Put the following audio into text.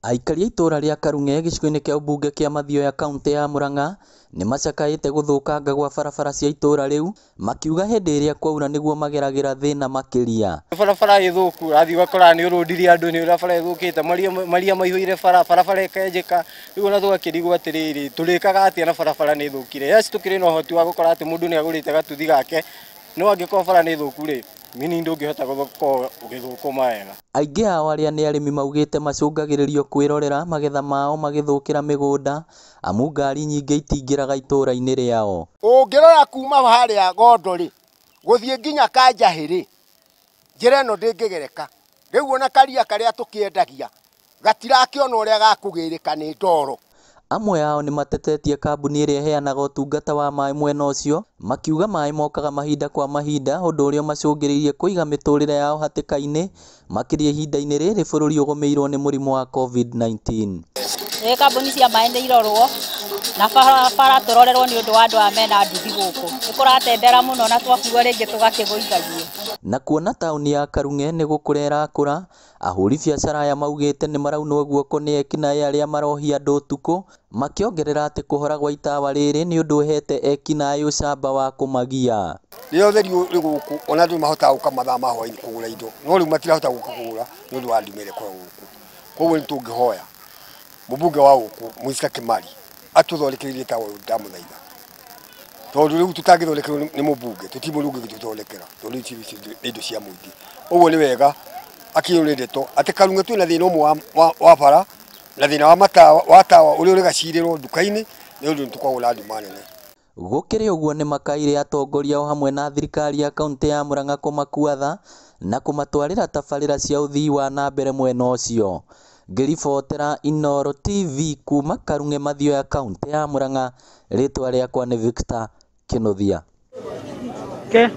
Aikari a itũũra rĩa Karung'e gĩcigo-inĩ kĩa ũmbunge kĩa Mathioya kauntĩ ya Murang'a nĩmacakaĩte gũthũkanga gwa barabara cia itũũra rĩu makiuga hĩndĩ ĩrĩa kwaura nĩguo mageragĩra thĩna makĩria. Barabara ĩthũku ũrathiĩ ũgakora nĩ ũrũndire andũ nĩ ũrĩa bara ĩthũkĩte maria maihũire bara barabara ĩkenjeka rĩu ona tũgakĩrigwo atĩrĩrĩ tũrĩkaga atĩa na barabara nĩ ĩthũkire. Yes, tũkĩrĩ na ũhoti wa gũkora atĩ mũndũ nĩ agũrĩte gatuthi gake no angĩkorwo bara nĩ thũku rĩ meaning ndũngĩhota gũkorwo ũgĩthũkũma wega. Aingĩ ao arĩa nĩ arĩmi maugĩte macũngagĩrĩrio kwĩrorera magetha mao magĩthũkĩra mĩgũnda amu ngari nyingĩ itingĩraga itũũra-inĩ rĩao. Ũngĩrora kuma harĩa Gondo rĩ gũthiĩ nginya Kanjahĩ rĩ njĩra ĩno ndĩngĩgereka rĩu ona karia karĩa tũkĩendagia gatirakĩona ũrĩa gakũgĩrĩka nĩ ndoro. Amwe ao nĩmatetetie kambuni ĩrĩa ĩheanaga ũtungata wa maĩ mwena ũcio makiuga maĩ mokaga mahinda kwa mahinda ũndũ ũrĩa ũmacũngĩrĩirie kũiga mĩtũrĩre yao hatĩka-inĩ makĩria ihinda-inĩ rĩrĩ bũrũri ũgũmĩirwo nĩ mũrimũ wa COVID-19. Ĩ kambuni cia maĩ nĩ irorwo na barabara tũrorerwo nĩ ũndũ wa andũ aya mena nduthi gũkũ nĩ kũratendera mũno na twakuo rĩngĩ tũgakĩgũithagio. Na kuona taũni ya Karung'e nĩ gũkũra ĩrakũra, ahũri biacara aya maugĩte nĩ maraunwo guoko nĩ ekinaĩ arĩa marohia andũ ũtukũ makĩongerera atĩ kũhora gwa itawa rĩrĩ nĩ ũndũ ũhete ekinaĩ ũcamba wa kũmagia. Rĩrĩa ũtheri ũrĩ gũkũ ona andũ nĩmahotaga gũka mathaa ma hwaĩ-inĩ kũgũra indo no rĩu matirahota gũka kũgũra nĩ ũndũ wa nduma ĩrĩa ĩkoragwo gũkũ. Koguo nĩ tũngĩhoya mũmbunge wa gũkũ Mũica Kĩmari atũthondekeire tawa ũyũ ndamũthaitha tondũ rĩu tũtangĩthondekerwo nĩ mũmbunge tũtirĩ mũndũ ũngĩtũthondekera tondũ ici nĩ indo cia mũingĩ. Ũguo nĩ wega akinyĩrwo nĩ ndeto atĩ Karung'e twĩna thĩna ũmwe wa bara na thĩna wa matawa wa tawa ũrĩa ũrĩ gacirĩrwo nduka-inĩ nĩ ũndũ nĩ tũkoragwo na nduma nene. Gũkĩrĩ ũguo nĩmakaire atongoria o hamwe na thirikari ya kauntĩ ya Murang'a kũmakua tha na kũmatwarĩra tabarĩra cia ũthii wa na mbere mwena ũcio. Ngĩribotera Inooro TV kuma Karung'e Mathioya kauntĩ ya Murang'a, rĩtwa rĩakwa nĩ Victor Kĩnuthia. Ke.